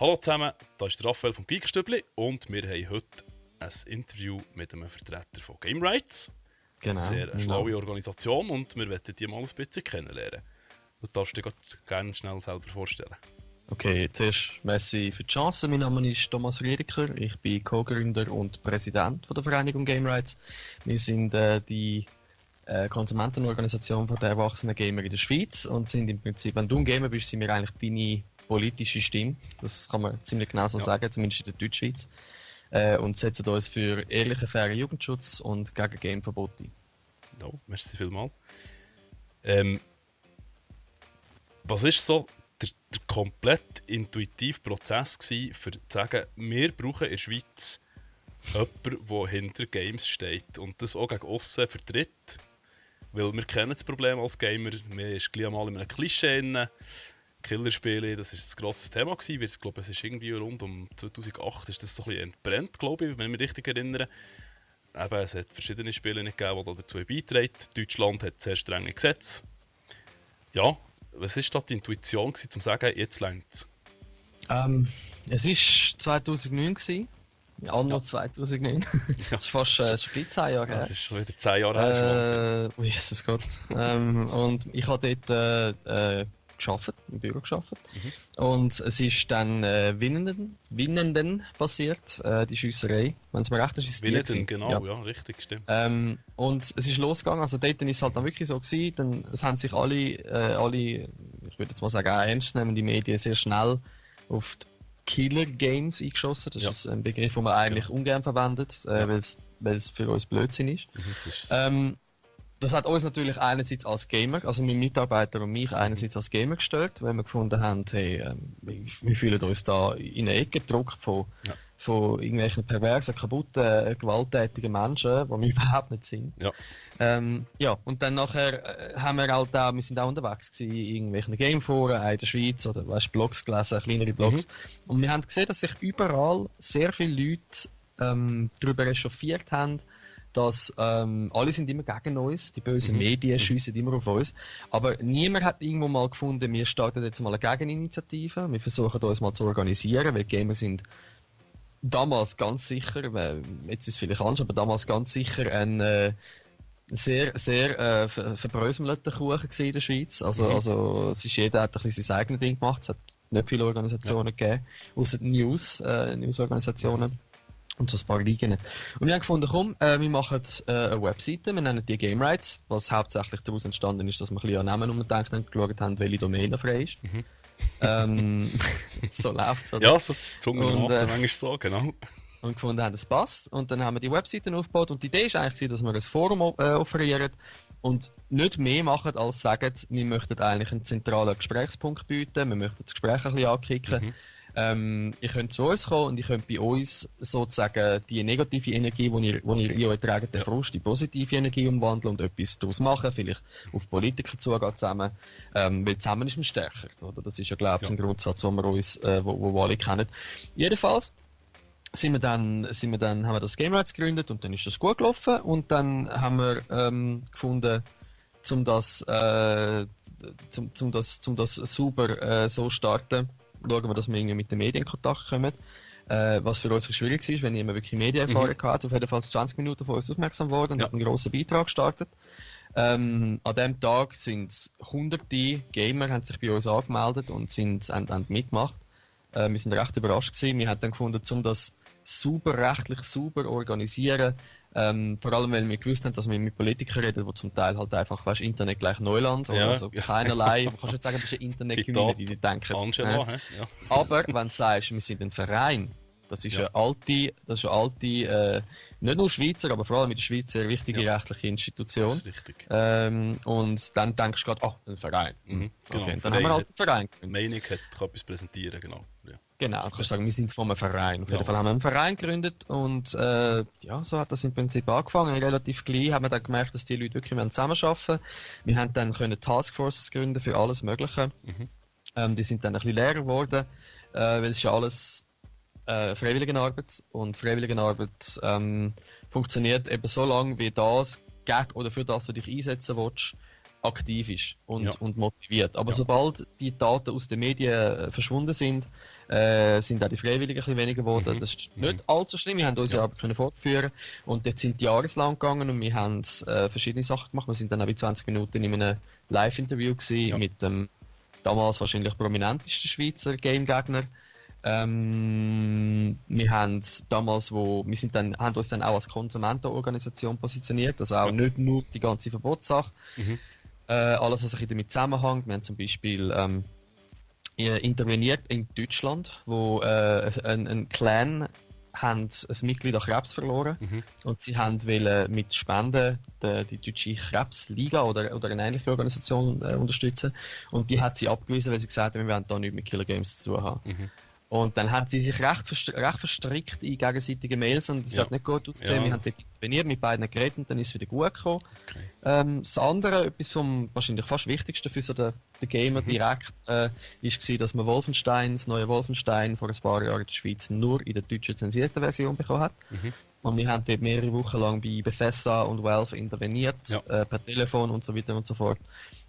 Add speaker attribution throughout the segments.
Speaker 1: Hallo zusammen, da ist der Raphael vom Geekstübli und wir haben heute ein Interview mit einem Vertreter von GameRights.
Speaker 2: Genau.
Speaker 1: Sehr schlaue Organisation und wir wollen die mal ein bisschen kennenlernen. Du darfst dich gerne schnell selber vorstellen.
Speaker 2: Okay, zuerst merci für die Chance. Mein Name ist Thomas Riedeker. Ich bin Co-Gründer und Präsident von der Vereinigung GameRights. Wir sind die Konsumentenorganisation der erwachsenen Gamer in der Schweiz und sind im Prinzip, wenn du ein Gamer bist, sind wir eigentlich deine politische Stimme. Das kann man ziemlich genau so sagen, zumindest in der Deutschschweiz. Und setzen uns für ehrlichen, fairen Jugendschutz und gegen Gameverbote.
Speaker 1: Ja, merci vielmals. Was ist so der komplett intuitive Prozess gewesen, für zu sagen, wir brauchen in der Schweiz jemanden, der hinter Games steht und das auch gegen aussen vertritt? Weil wir kennen das Problem als Gamer, wir sind gleich mal in einem Klischee drin. Killerspiele, das war ein grosses Thema gewesen. Ich glaube, es ist irgendwie rund um 2008 ist das so ein bisschen entbrennt, glaube ich, wenn ich mich richtig erinnere. Eben, es hat verschiedene Spiele nicht gegeben, die dazu beitragen. Deutschland hat sehr strenge Gesetze. Ja, was war da die Intuition gewesen, um zu sagen, jetzt reicht es?
Speaker 2: Es war 2009 gewesen. Anno 2009. Das ist fast schon 10 Jahre her.
Speaker 1: Das ist schon wieder 10 Jahre her.
Speaker 2: Oh Jesus Gott. Und ich habe dort im Büro gearbeitet. Und es ist dann Winnenden passiert, die Schiesserei. Wenn es mir recht ist, ist es
Speaker 1: Winnenden, genau, ja, richtig, stimmt.
Speaker 2: Und es ist losgegangen, also dort ist es halt dann wirklich so gewesen, dann es haben sich alle, ich würde jetzt mal sagen, auch ernstnehmende Medien sehr schnell auf die Killer-Games eingeschossen. Das ist ein Begriff, den man eigentlich ungern verwendet, weil es für uns Blödsinn ist. Das hat uns natürlich einerseits als Gamer, also meine Mitarbeiter und mich einerseits als Gamer gestört, weil wir gefunden haben, hey, wir fühlen uns da in eine Ecke gedrückt von irgendwelchen perversen, kaputten, gewalttätigen Menschen, die wir überhaupt nicht sind. Und dann nachher haben wir halt auch, wir sind auch unterwegs gewesen, in irgendwelchen Gameforen, auch in der Schweiz, oder Blogs gelesen, kleinere Blogs. Und wir haben gesehen, dass sich überall sehr viele Leute darüber echauffiert haben, dass alle sind immer gegen uns, die bösen Medien schiessen immer auf uns, aber niemand hat irgendwo mal gefunden, wir starten jetzt mal eine Gegeninitiative, wir versuchen uns mal zu organisieren, weil Gamer sind damals ganz sicher, jetzt ist es vielleicht anders, aber damals ganz sicher ein sehr, sehr verbröselter Kuchen in der Schweiz. Also es ist jeder hat ein bisschen sein eigenes Ding gemacht, es hat nicht viele Organisationen gegeben, außer News-Organisationen. Und so ein paar Ligen. Und wir haben gefunden, komm, wir machen eine Webseite, wir nennen die GameRights, was hauptsächlich daraus entstanden ist, dass wir ein bisschen an Namen umgedacht haben und geschaut haben, welche Domäne frei ist. So läuft es.
Speaker 1: Ja, so ist es zungenermassen manchmal so, genau.
Speaker 2: Und gefunden haben, es passt. Und dann haben wir die Webseite aufgebaut und die Idee ist eigentlich, dass wir ein Forum offerieren und nicht mehr machen, als sagen, wir möchten eigentlich einen zentralen Gesprächspunkt bieten, wir möchten das Gespräch ein bisschen ankicken. Ihr könnt zu uns kommen und ihr könnt bei uns sozusagen die negative Energie, die ihr in euch tragt, den Frust, die positive Energie umwandeln und etwas daraus machen, vielleicht auf Politiker zugehen zusammen, weil zusammen ist man stärker, oder? Das ist ja, glaube ich, ein Grundsatz, den wir uns, wo alle kennen. Jedenfalls haben wir das GameRights gegründet und dann ist das gut gelaufen und dann haben wir gefunden, um das super so starten, schauen wir, dass wir irgendwie mit den Medien in Kontakt kommen. Was für uns schwierig ist, wenn jemand wirklich Medienerfahrung hat. Auf jeden Fall 20 Minuten von uns aufmerksam geworden und hat einen grossen Beitrag gestartet. An diesem Tag sind hunderte Gamer haben sich bei uns angemeldet und haben mitgemacht. Wir sind recht überrascht gewesen. Wir haben dann gefunden, um das rechtlich super organisieren, vor allem, weil wir gewusst haben, dass wir mit Politikern reden, die zum Teil halt einfach, weißt, Internet gleich Neuland, oder also keinerlei, man kann nicht sagen, das ist eine Internet-Community, die denken.
Speaker 1: Angela,
Speaker 2: Aber wenn du sagst, wir sind ein Verein, das ist eine alte, nicht nur Schweizer, aber vor allem in der Schweiz sehr wichtige rechtliche Institution.
Speaker 1: Das ist richtig.
Speaker 2: Und dann denkst du gerade, ein Verein.
Speaker 1: Genau,
Speaker 2: Okay, dann haben wir halt einen Verein.
Speaker 1: Meinung hat etwas präsentieren, genau. Ja.
Speaker 2: Genau, du kannst sagen, wir sind von einem Verein. Auf jeden Fall haben wir einen Verein gegründet und so hat das im Prinzip angefangen. Relativ gleich haben wir dann gemerkt, dass die Leute wirklich zusammenarbeiten wollen. Wir haben dann Taskforces gründen für alles Mögliche. Die sind dann ein bisschen leerer geworden, weil es ist ja alles Freiwilligenarbeit und Freiwilligenarbeit funktioniert eben so lange, wie das gegen oder für das du dich einsetzen willst, aktiv ist und motiviert. Aber sobald die Daten aus den Medien verschwunden sind, sind auch die Freiwilligen ein bisschen weniger geworden. Das ist nicht allzu schlimm, wir haben uns ja aber können fortführen und dort sind die Jahreslang gegangen und wir haben verschiedene Sachen gemacht. Wir sind dann auch bei 20 Minuten in einem Live-Interview mit dem damals wahrscheinlich prominentesten Schweizer Game-Gegner. Wir haben damals, haben uns dann auch als Konsumentenorganisation positioniert, also auch nicht nur die ganze Verbotssache. Alles, was sich damit zusammenhängt. Wir haben zum Beispiel interveniert in Deutschland, wo ein Clan haben ein Mitglied an Krebs verloren und sie haben wollen mit Spenden die deutsche Krebsliga oder eine ähnliche Organisation unterstützen und die hat sie abgewiesen, weil sie gesagt haben, wir wollen da nichts mit Killer Games zu tun haben. Und dann haben sie sich recht verstrickt in gegenseitige Mails und es hat nicht gut ausgesehen. Wir haben dort interveniert, mit beiden geredet und dann ist es wieder gut gekommen. Das andere, etwas vom wahrscheinlich fast Wichtigsten für so den Gamer direkt, ist dass man das neue Wolfenstein vor ein paar Jahren in der Schweiz nur in der deutschen zensierten Version bekommen hat. Und wir haben dort mehrere Wochen lang bei Bethesda und Valve interveniert, per Telefon und so weiter und so fort.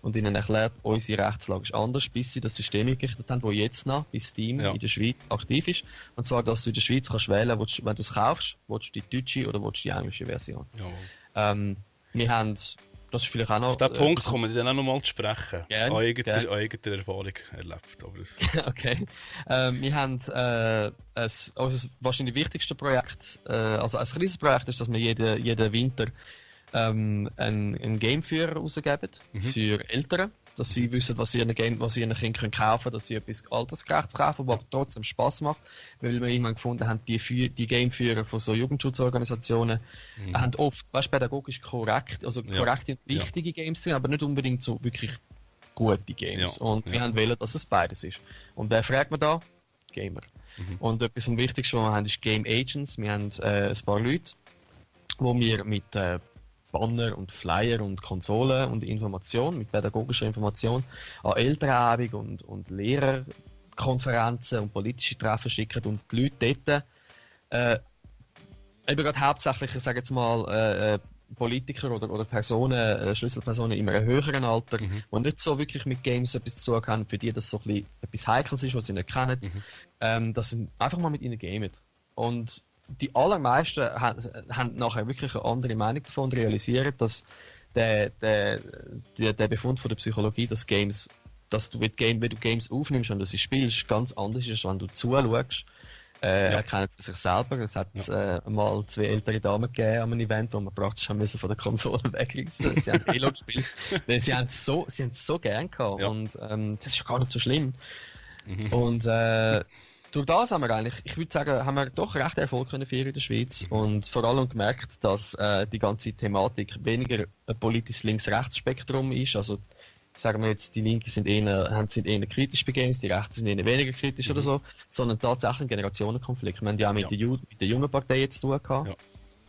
Speaker 2: Und ihnen erklärt, unsere Rechtslage ist anders, bis sie das System eingerichtet haben, das jetzt noch bei Steam in der Schweiz aktiv ist. Und zwar, dass du in der Schweiz kannst wählen, wenn du es kaufst, willst du die deutsche oder willst du die englische Version. Wir haben, das ist vielleicht auch noch...
Speaker 1: Auf diesen Punkt kommen wir dann auch noch mal zu sprechen.
Speaker 2: Gerne,
Speaker 1: eigener Erfahrung erlebt. Aber das
Speaker 2: okay. Wir haben unser wahrscheinlich wichtigste Projekt, also ein kleines Projekt ist, dass wir jeden Winter einen Gameführer rausgeben für Eltern, dass sie wissen, was sie ihren Kindern kaufen können, dass sie etwas Altersgerechtes kaufen, aber trotzdem Spaß macht, weil wir irgendwann gefunden haben, die Gameführer von so Jugendschutzorganisationen haben oft, pädagogisch korrekte und wichtige Games drin, aber nicht unbedingt so wirklich gute Games. Und wir haben wollen, dass es beides ist. Und wer fragt man da? Gamer. Und etwas vom Wichtigsten, was wir haben, ist Game Agents. Wir haben ein paar Leute, wo wir mit Banner und Flyer und Konsolen und Information, mit pädagogischer Information an Elternabend und Lehrerkonferenzen und politische Treffen schicken und die Leute dort eben gerade hauptsächlich, ich sage jetzt mal, Politiker oder Personen, Schlüsselpersonen in einem höheren Alter, die nicht so wirklich mit Games etwas zu tun haben, für die das so ein bisschen etwas Heikles ist, was sie nicht kennen, dass sie einfach mal mit ihnen gamen. Und die allermeisten haben nachher wirklich eine andere Meinung davon und realisieren, dass der Befund von der Psychologie, dass du, wenn du Games aufnimmst und sie spielst, ganz anders ist, als wenn du zuschaust. Er kennt sich selber. Es hat mal 2 ältere Damen gegeben an einem Event, wo wir praktisch haben müssen von der Konsole wegreißen. Sie haben Elo gespielt, weil sie haben es so gern gehabt. Und das ist ja gar nicht so schlimm. Und durch das haben wir eigentlich, ich würde sagen, haben wir doch recht Erfolg können feiern in der Schweiz und vor allem gemerkt, dass die ganze Thematik weniger ein politisches Links-Rechts-Spektrum ist. Also sagen wir jetzt, die Linken sind eher kritisch bei Games, die Rechten sind eher weniger kritisch oder so, sondern tatsächlich ein Generationenkonflikt. Wir haben ja auch mit der jungen Partei jetzt zu tun gehabt.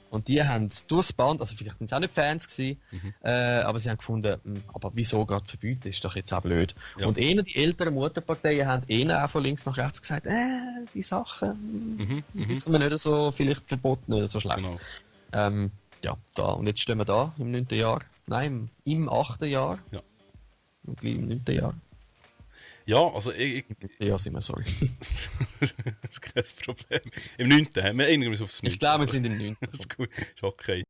Speaker 2: Und die haben durchs Band, also vielleicht waren es auch nicht Fans gewesen, aber sie haben gefunden, aber wieso gerade verbieten, ist doch jetzt auch blöd. Und die älteren Mutterparteien haben auch von links nach rechts gesagt, die Sachen wissen wir nicht so, vielleicht verboten, nicht so schlecht. Genau. Und jetzt stehen wir da im 9. Jahr, nein, im 8. Jahr. Und gleich im 9. Jahr.
Speaker 1: Ja, also
Speaker 2: Ja, sind wir, sorry.
Speaker 1: Das ist kein Problem. Im 9. haben wir einiges aufs 9.
Speaker 2: Ich glaube, wir sind im 9.
Speaker 1: Das ist gut, ist okay.